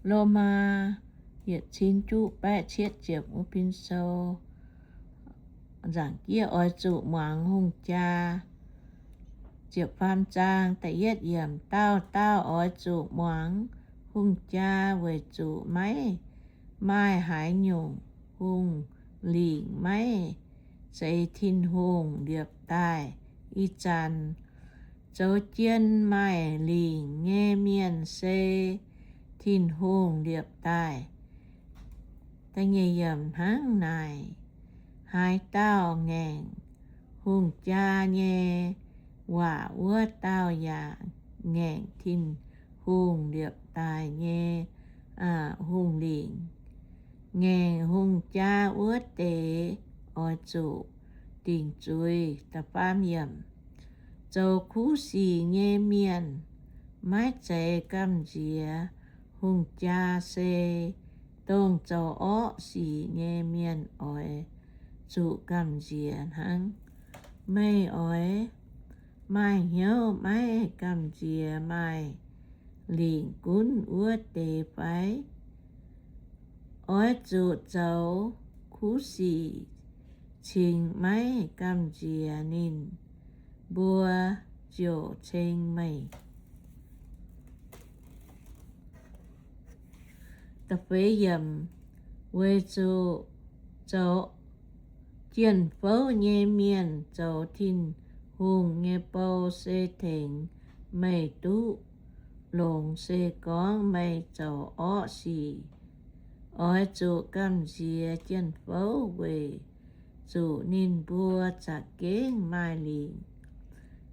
Lomaa yietc cin juqv baeqv cietv ziepc wuov pin sou. Nzaangc jieqv oix zuqc muangx hungh jaa. Ziepc faam zaang da'yietv yiemc, dauh dauh oix zuqc muangx hungh jaa weic zuqc maiv maaih haaix nyungc hungh lingc maiv zeiz Tin-Hungh liepc daaih. Ih zanc zoux jien maaih lingc nyei mienh se Tin-Hungh liepc daaih. Hnangv naaic, haaix dauh ngaengc hungh jaa nyei waac, wuov dauh yaac ngaengc Tin-Hungh liepc daaih nyei hungh lingc. Ngaengc hungh jaa wuov deix oix zuqc dingc zuiz. Zoux kuv sic nyei mienh maiv zeiz gamh nziex hungh jaa, se dongh zoux orqv sic nyei mienh oix zuqc gamh nziex hnangv. Meih oix maaih hnyouv maiv gamh nziex maaih lingc gunv wuov deix fai? Oix zuqc zoux kuv sic cingx maiv gamh nziex ninh mbuo ziouc ceng meih. Weic zuqc zoux jien-fouv nyei mienh zoux Tin-Hungh nyei bou se tengx meih duqv longx. Se gorngv meih zoux orqv sic, oix zuqc gamh nziex jien-fouv weic zuqc ninh mbuo za'gengh maaih lingc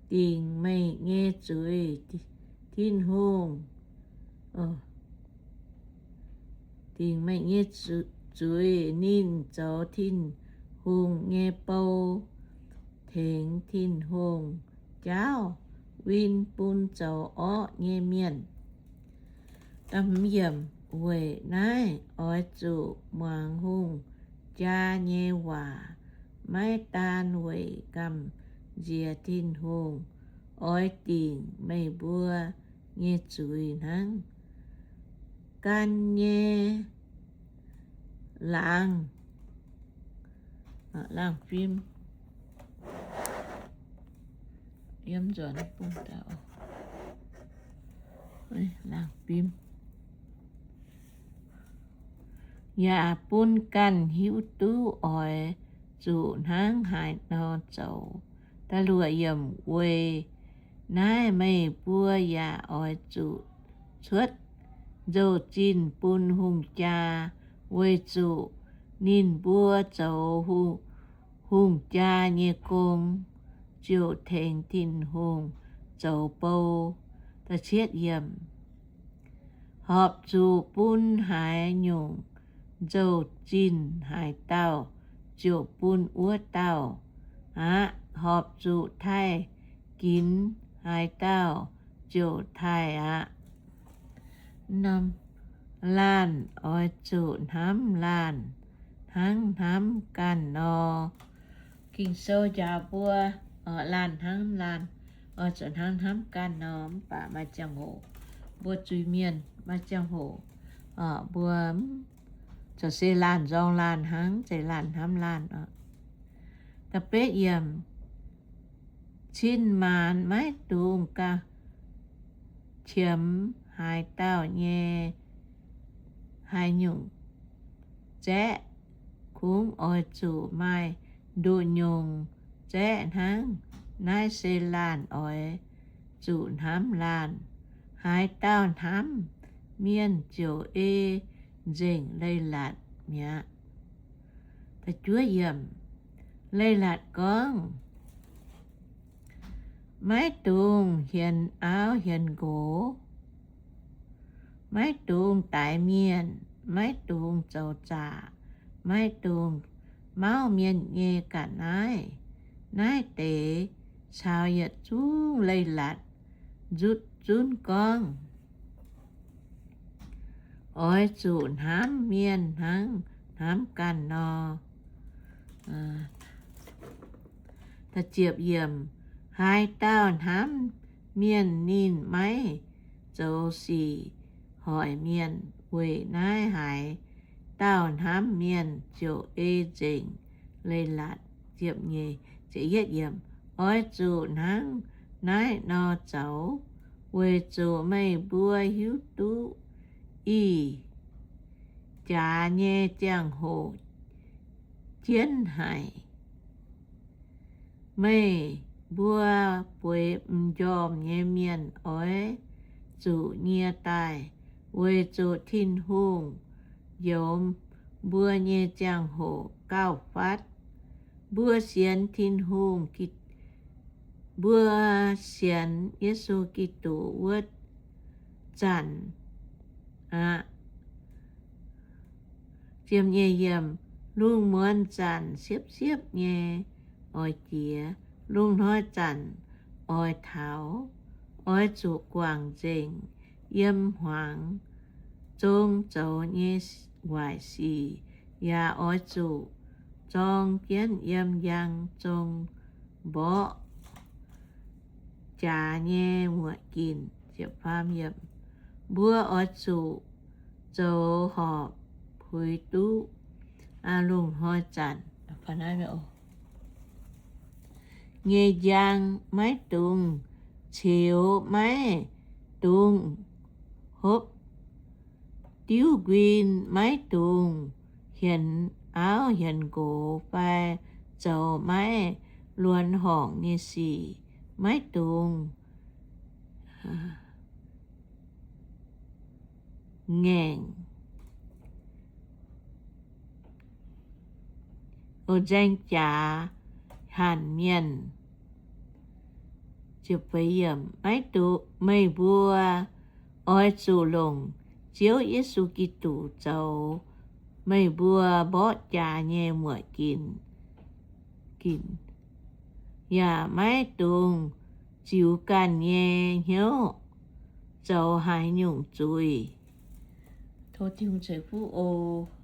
dingc meih nyei zuiz. Tin-Hungh, dingc meih nyei zuiz. Ninh zoux Tin-Hungh nyei bou tengx Tin-Hungh jaauv win bun zoux orqv nyei mienh. Weic naaiv oix zuqc muangx hungh jaa nyei waac, maiv daan weic gamh nziex Tin-Hungh, oix dingc meih mbuo nyei zuiz hnangv. Gan nyei laangz, laangz fim, laangz fim, yaac bun ganh hiuv duqv oix zuqc hnangv haaix nor zoux. Weic naaiv meih mbuo yaac oix zuqc cuotv nzou-zinh bun hungh jaa, weic zuqc ninh mbuo zoux hungh jaa nyei gong, ziouc tengx Tin-Hungh zoux bou. Horpc zuqc bun haaix nyungc nzou-zinh, haaix dauh ziouc bun wuov dauh aqv. Horpc zuqc taaih ginx, haaix dauh ziouc taaih aqv. Laanh oix zuqc hnamv laanh hnangv hnamv ganh nor. Ging-Sou njaaux mbuo, laanh hnamv laanh, oix zuqc hnangv hnamv ganh nor. Mv baac maaih ziangh hoc mbuo zuiz-mienh, maaih ziangh hoc mbuo corc se laanh nzorng laanh hnangv, zeiz laanh hnamv laanh oc. Da'betv yiemc, cin-maanz maiv dungx gauh qiemx haaix dauh nyei haaix nyungc zaeqv. Kungx oix zuqc maaih nduqc nyungc zaeqv hnangv. Naaiv se laanh oix zuqc hnamv laanh. Haaix dauh hnamv mienh ziouc ei nzengc leiz-latc mi'aqv. Leiz-latc gorngv, maiv dungx hienx auv hienx nqox, maiv dungx daix mienh, maiv dungx zoux zaqc, maiv dungx mauv mienh nyei ga'naaiv. Naaiv deix caux yietc zungv leiz-latc nzutv zunv gorngv, oix zuqc hnamv mienh hnangv hnamv ganh nor. Haaix dauh hnamv mienh, ninh maiv zoux sic hoic mienh. Weic naaiv haaix dauh hnamv mienh ziouc ei nzengc leiz-latc. Oix zuqc hnangv naaiv nor zoux, weic zuqc meih mbuo hiuv duqv ih jaax nyei ziangh hoc jienv haic. Meih mbuo bueix m'njormh nyei mienh oix zuqc nyie daaih, weic zuqc Tin-Hungh njoux mbuo nyei ziangh hoc gauh fatv. Mbuo sienx Tin-Hungh, mbuo sienx Yesu Giduc wuov zanc aqv. Lungh muonz zanc siepv-siepv nyei oix jiex, lungh hnoi zanc oix taux. Oix zuqc guangc nzengc yiem hmuangx zong zoux nyei waaic sic, yaac oix zuqc zorng jienv yiem njang zong mborqv jaax nyei muoc ginc. Mbuo oix zuqc zoux horpc puix duqv lungh hnoi zanc nyei njang, maiv dungx ceux, maiv dungx hopv diuv nquin, maiv dungx hienx auv hienx nqox fai zoux maiv luonx horngc nyei sic, maiv dungx ngaengc, nzaeng jaax hanc mienh. Meih mbuo oix zuqc longc Ziouv Yesu Giduc zoux meih mbuo mborqv jaax nyei muoc ginc, yaac maiv dungx ziux ganh nyei hnyouv zoux haaix nyungc zuiz. Tov Tin-Hungh ceix fuqv oc.